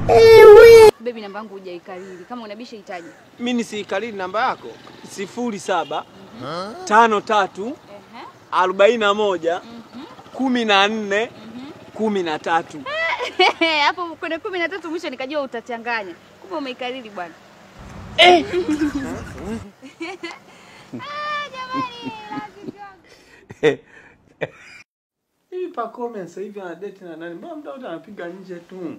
Baby, namba yangu hujaikariri. Kama unabisha itaje. Mimi nisiikariri namba yako? 07 53 41 14 13. Hapo kwenye 13 mwisho nikajua utachanganya. Kumbe umeikariri bwana. Eh. Ah, jamani, lazima. Hii Pacome sasa hivi ana date na nani? Mbona muda wote anapiga nje tu?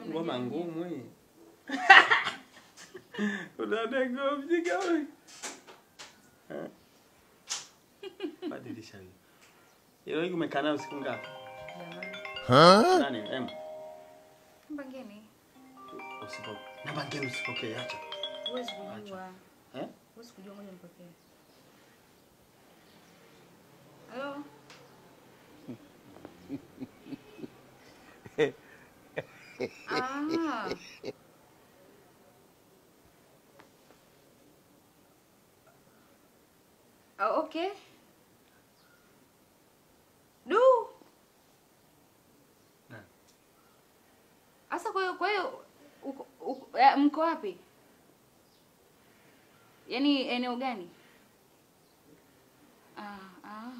Ngoma ngumu hii. Unadego mjinga wewe. Badilisha hiyo. Ile hii umekaa nayo siku ngapi? Nani? Em. Namba ngeni. Usipo. Namba ngeni usipokee, acha. Huwezi kujua. Eh? Huwezi kujua, ngoja nipokee. Halo? Ah. Oh, okay. Du. Asa kwa hiyo mko wapi? Yaani eneo gani? Ah.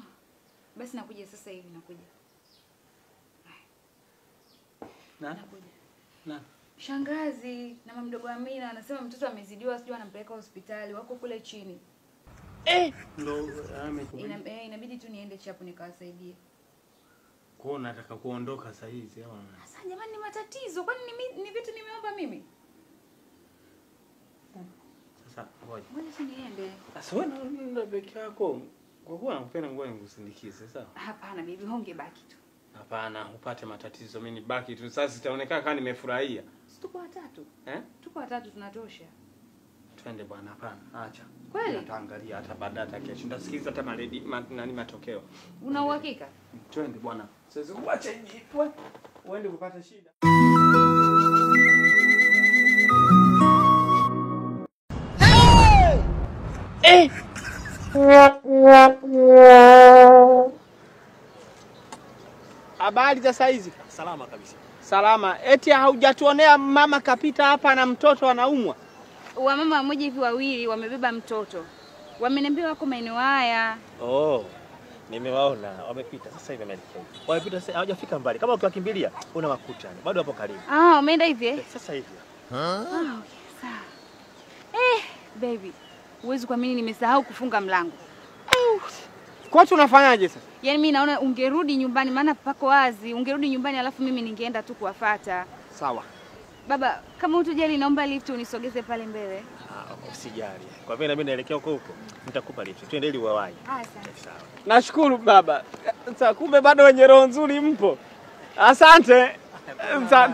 Basi nakuja sasa hivi, nakuja. Nakuja. Na shangazi na mama mdogo Amina anasema mtoto amezidiwa, sijui anampeleka hospitali, wako kule chini. Ndo amekubali. Inabidi tu niende chapo nikawasaidie. Kwa nataka kuondoka saa hizi au? Sasa jamani ni matatizo. Kwani ni vitu nimeomba mimi? Sasa ngoja. Ngoja si niende. Sasa wewe unaenda peke yako. Kwa kuwa nakupenda ngoja nikusindikize, sawa? Hapana baby, hongebaki tu. Hapana, upate matatizo, mimi nibaki tu. Sasa sitaonekana kama nimefurahia. Si tuko watatu? Eh? Tuko watatu tunatosha. Twende bwana, hapana, acha. Kweli? Nitaangalia hata baadaye hata kesho. Nitasikiliza hata maredi nani matokeo. Una uhakika? Twende bwana. Sasa uache jipwe. Uende kupata shida. Hey! Eh! Habari za saizi? Salama kabisa. Salama. Eti haujatuonea mama kapita hapa na mtoto anaumwa? Wamama mmoja hivi wawili wamebeba mtoto. Wameniambia wako maeneo haya. Oh, nimewaona wamepita sasa hivi wameelekea. Wamepita sasa hawajafika mbali. Kama ukiwakimbilia unawakuta yani. Bado hapo karibu. Ah, umeenda hivi eh? Sasa hivi. Ah, okay, sawa. Baby, huwezi kuamini nimesahau kufunga mlango. Kwa tunafanyaje sasa? Yaani mimi naona ungerudi nyumbani maana pako wazi. Ungerudi nyumbani alafu mimi ningeenda tu kuwafuata. Sawa. Baba, kama hutojali naomba lift unisogeze pale mbele. Ah, usijali. Kwa vile mimi naelekea huko huko, nitakupa lift. Twende ili uwahi. Asante. Sawa. Nashukuru baba. Sasa kumbe bado wenye roho nzuri mpo. Asante.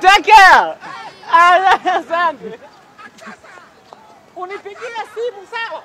Take care. Asante. Unipigie simu sawa?